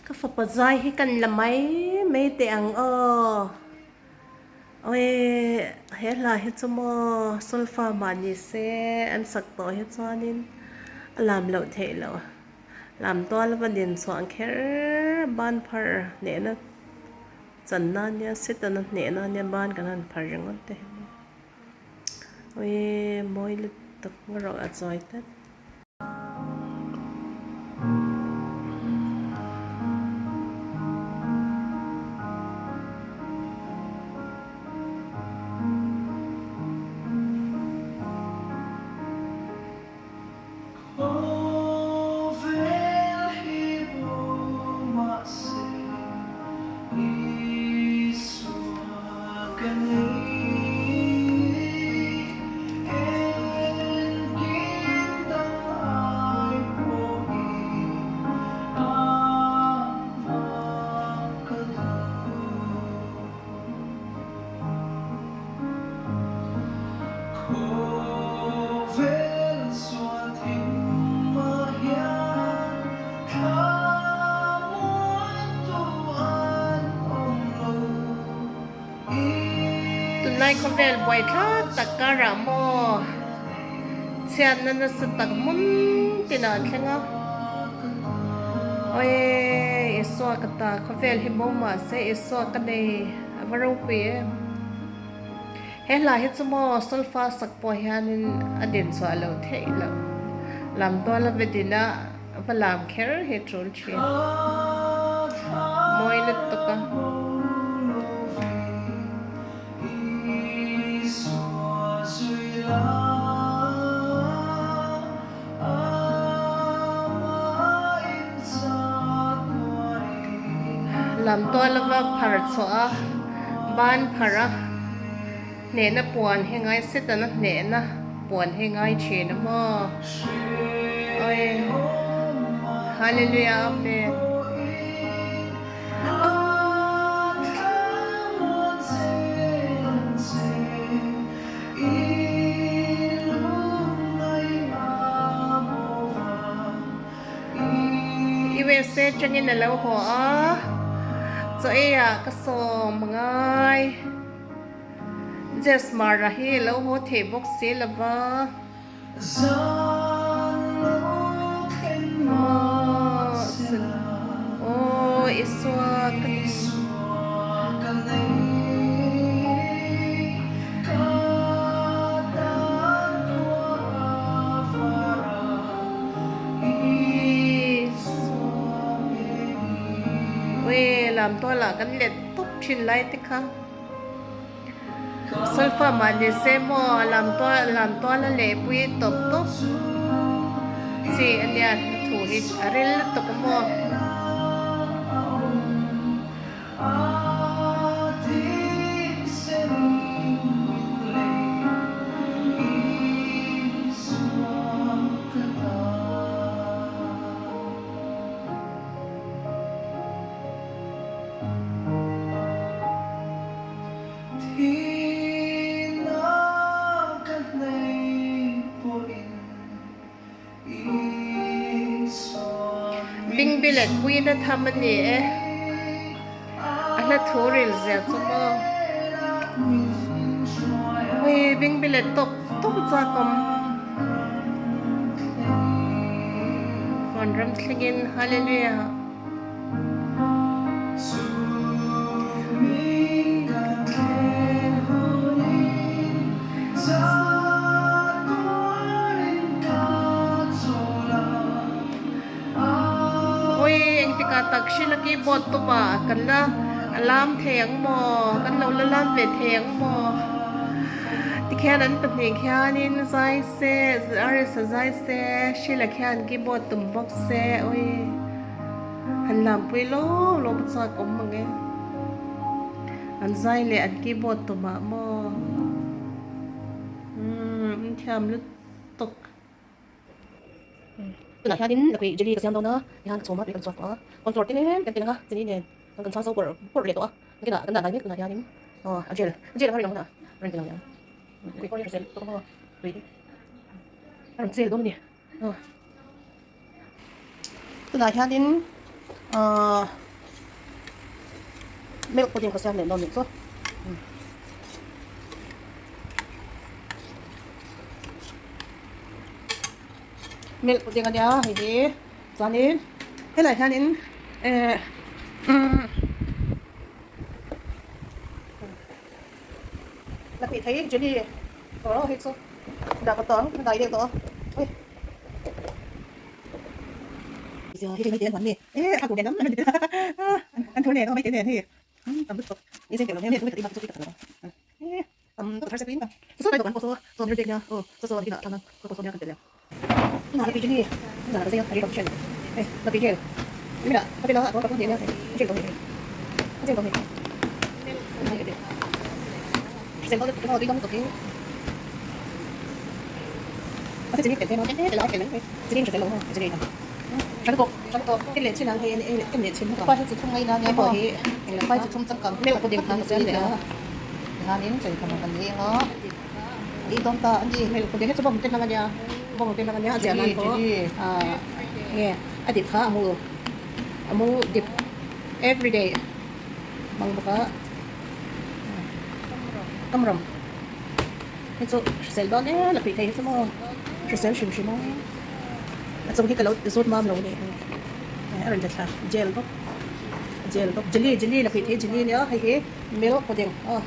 Ka fapa zai hi kan la mai mai teh ang aw. Awi he hla hi chu maw solfa mah ni se an sak tawh hi chuanin a lam loh theih loh. Lam tual va din chhuah kher ban phar hnehna channa nia Setana hnehna nia ban kan han phar ringawt te hi maw. Awi mawi lutuk rawh a chawi tlat. Tunlai khawvel buai thlak tak karah maw chhiatna nasa tak hmun tinah a thleng a. Awii Isua ka ta khawvel hi bo mahse Isua ka nei a va ropui em. He hla hi chu maw solfa sak pawh hianin a din chhuah loh theih loh. Lam tual a va din a, va lam kher hi tul thin. Mawi lutuk a. Lam tual a va phar chhuah a, ban phar a, hnehna puan hi ngai Setana hnehna puan hi ngai thin a maw? Awi Hallelujah Amen. USA tangin a lo haw a, chaw ei ah ka sawm ngai. Jess Mara hi a lo haw thei bawk si lo va. Aw Isua ka nei. Ui lam tualah kan let tawp thin lai te kha. Solfa mah ni se maw lam tual lam tuala lehpui tawp tawp chi a nia thu hi a ril lutuk a maw. Bingbi leh puina tham a ni e. A hla thu ril zia chu maw. Ui bingbi leh tawp tawp chak awm. Vanram thlengin Hallelujah. Ui engtikah tak hrilh a keyboard tumah kan la lam thei ang maw kan lo la lam ve thei ang maw tikhian an pahnih khianin zai se arisa zai se hrilh a khian keyboard tum bawk se ui. Han lampui lawk lawk a chak awm ang e. An zai leh an keyboard tumah maw. Umm an thiam lutuk. Tunah hianin lakhuih jelly ka siam dawn a, tihian ka chhawm a tui kan chhuak tawh a, cornflour te nen kan tel ang a, chini nen chuan kan chhang zo pawrh pawrh leh tawh a, nakinah kan dah hnai mek tunah hianin aw a gel a gel anga rin ang hunah a rawn tel ang leh ang. Tui pawh hi a hrisel tawk a maw tui hi a rawn chel dawn a ni aw. Tunah hianin. Ahh milk pudding ka siam leh dawn nih chu. Milk pudding a nia hei hi chuanin helaiah hianin eh umm la tih thei jelly tawh lo hei chu dah ka tawh ang ka dai deuh tawh a ui. Hei chu hrisel dawn em a tih theih hi chu maw hrisel hrim hrim a a chung hi ka lo zut mam lo ni a rawn tla thla gel bawk gel bawk jelly jelly la tih theih jelly ania hei hi milk pudding aw.